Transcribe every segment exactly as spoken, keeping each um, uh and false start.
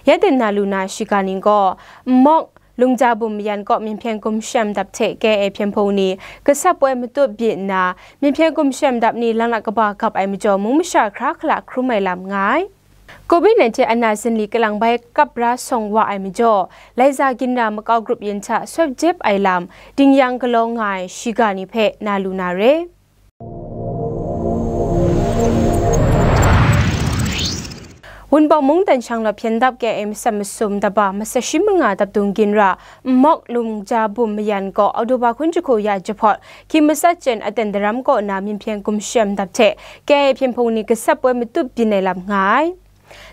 Ya ten na lu na shiga ni gaw, nmawk, Lungja Bum Mayan kaw Myinhpyen Gumshem Dap hte K I A hpyen hpung ni gasat poi matut byin nna, Myinhpyen Gumshem Dap ni laknak kaba gap ai majaw, mung masha hkra hkala hkrum ai lam nga ai. Covid nineteen ana zinli kalang bai kap ra sawng wa ai majaw, Laiza Ginra makau grup yin hta sawp jep ai lam, ding yang galaw nga ai shiga ni hpe na lu na re. Wunpawng mungdan shanglawt hpyen dap K I A masat masum daba masat shi manga dap dung ginra, nmawk Lungja Bum Mayan kaw Oktoba hkun jahku ya jahpawt, hkying matsat jen aten daram kaw na Myinhpyen Gumshem Dap hte K I A hpyen hpung ni gasat poi matut byin ai lam nga ai.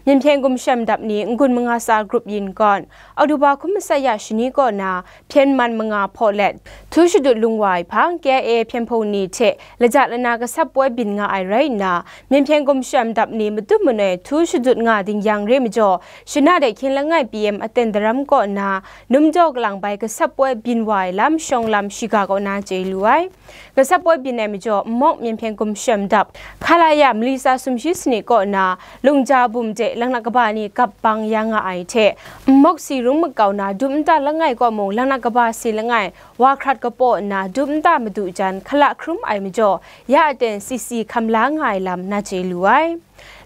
Myinhpyen Gumshem Dap ni n-gun manga tsa grup yin gawn, Oktoba hkun matsat ya shani kaw na hpyen man manga hpaw let, htu shadut lung wa ai hpang, K I A hpyen hpung ni hte laja lana gasat poi byin nga ai rai nna, Myinhpyen Gumshem Dap ni matut manoi htu shadut nga ding yang re majaw, shana de hkying langai P M aten daram kaw na, Numjaw kalang bai gasat poi byin wa ai lam shawng lam shiga kaw na chye lu ai. Gasat poi byin ai majaw, nmawk Myinhpyen Gumshem Dap, Khalaya mali tsa sumshi sanit kaw na, Lungja Bum de laknak kaba ni gap bang ya nga ai hte, nmawk si rung makau na, dup nta langai kaw mung laknak kaba si langai, wa hkrat kapaw nna, dup nta madu jan, hkala hkrum ai majaw, ya aten si si hkam la nga ai lam na chye lu ai.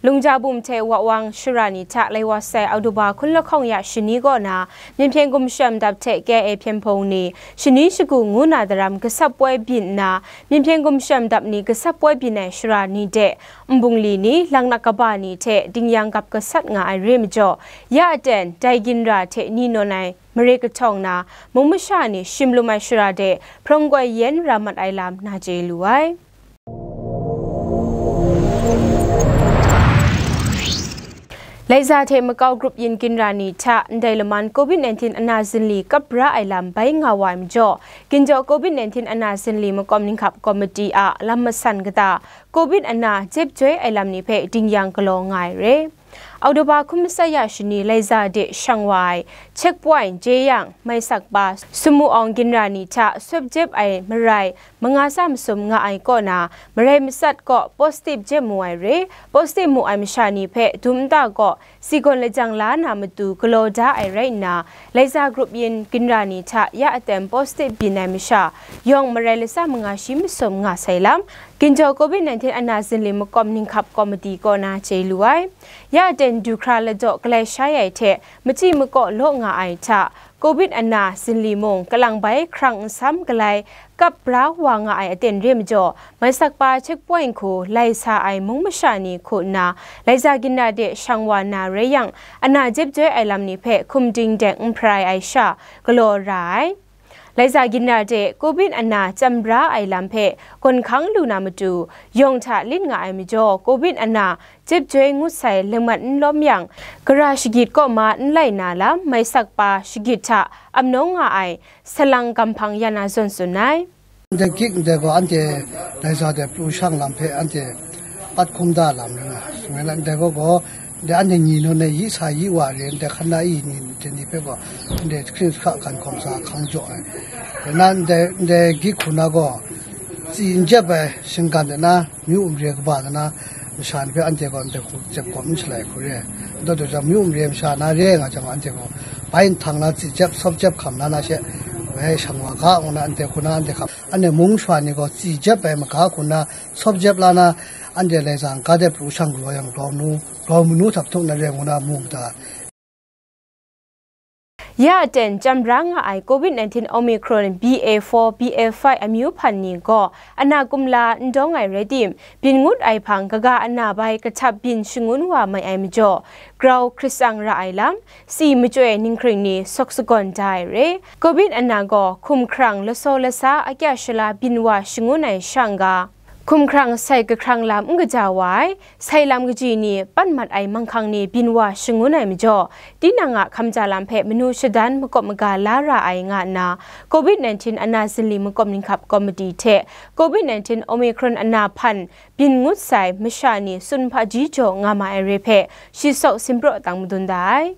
Lungja Bum hte Wawang shara ni hta lai wa sai Oktoba hkun lahkawng ya shani kaw na, Myinhpyen Gumshem Dap hte K I A hpyen hpung ni, shani shagu ngu na daram gasat poi byin nna, Myinhpyen Gumshem Dap ni gasat poi byin ai shara ni de, nbungli ni, laknak kaba ni hte ding yang gap gasat nga ai re majaw, ya aten dai ginra hte ni nawn ai mare kahtawng na, mung masha ni shim lum ai shara de, hprawng koi yen ra mat ai lam na chye lu ai. Laiza hte makau grup yin ginra ni hta ndai laman Covid nineteen ana zinli kap ra ai lam bai nga wa ai majaw, ginjaw Covid nineteen ana zinli makawm ninghkap komiti a lam masan kata, Covid ana jep joi ai lam ni hpe ding yang galaw nga ai re. Oktoba hkun matsat ya shani Laiza de shang wa ai checkpoint Jeyang, Maisakpa, Sumu Awng ginra ni hta sawp jep ai marai manga tsa masum nga ai kaw na, marai matsat kaw positive jep mu ai re, positive mu ai masha ni hpe dum nta kaw si gawn lajang la na matu galaw da ai rai nna, Laiza grup yin ginra ni hta ya aten positive byin ai masha yawng marai latsa manga shi masum nga sai lam, ginjaw Covid nineteen ana zinli makawm ninghkap komiti kaw na chye lu ai. Ya aten du hkra ladaw galai shai ai hte, machyi makaw law nga ai hta, Covid ana zinli mung kalang bai hkrang nsam galai kap bra wa nga ai aten re majaw, Maisakpa checkpoint hku lai sa ai mung masha ni hku nna, Laiza ginra de shang wa na rai yang, ana jep joi ai lam ni hpe hkum ding deng n hparai ai sha galaw ra ai. Laiza ginra de Covid ana chyam bra ai lam hpe gawn hkang lu na matu, yawng hta lit nga ai majaw, Covid ana jep joi ngut sai lengmat n lawm yang, gara shagit kaw ma n lai na lam, Maisakpa shagit hta ap nawng nga ai salang gamhpang ya na zawn tsun ai. Ndai gik ndai gaw anhte Laiza de pru shang lam hpe anhte pat hkum da lam rai nga, sumai la ndai gaw gaw, ndai anhte ni nawn ai yi sa yi wa re, ndai hkan na yi ni, ndai ni hpe gaw, ndai hkring hkra hkan hkawm sa hkang jaw ai. Dai na ndai, ndai gik hku na gaw, tsi n jep ai shinggan de na, myu n re kaba de na, masha ni hpe anhte gaw ndai hku jep kawm n shalai hku re. N taw taw jang, myu n re masha na re nga jang, anhte gaw bai nhtang na tsi jep, sawp jep hkam na na she, woi, shang wa ga ngu na, anhte hku na anhte hkam, anhte mung shwa ni gaw tsi jep ai maga hku na, sawp jep la na, anhte Laiza n ga de pru shang galaw yang, grau nu, grau manu hta htuk na re ngu na mu ga ta. Ya aten chyam bra nga ai Covid nineteen Omicron B A four, B A five amyu hpan ni gaw, ana kumla n dawng ai rai tim, byin ngut ai hpang kaga ana bai kahtap byin shangun wa mai ai majaw, grau hkrit tsang ra ai lam, si machyoi ninghkring ni sawk sagawn da ai re. Covid ana gaw hkum hkrang lasaw lasa akya shala byin wa shangun ai sha n-ga, hkum hkrang sai kahkrang lam n kaja wa ai, sai lam kaji ni pan mat ai manghkang ni byin wa shangun ai majaw, tinang a hkamja lam hpe manu shadan makawp maga la ra ai nga nna, Covid nineteen ana zinli makawm ninghkap komiti hte Covid nineteen Omicron ana hpan byin ngut sai masha ni tsun hpaji jaw nga ma ai re hpe shi sawk simpraw tang madun da ai.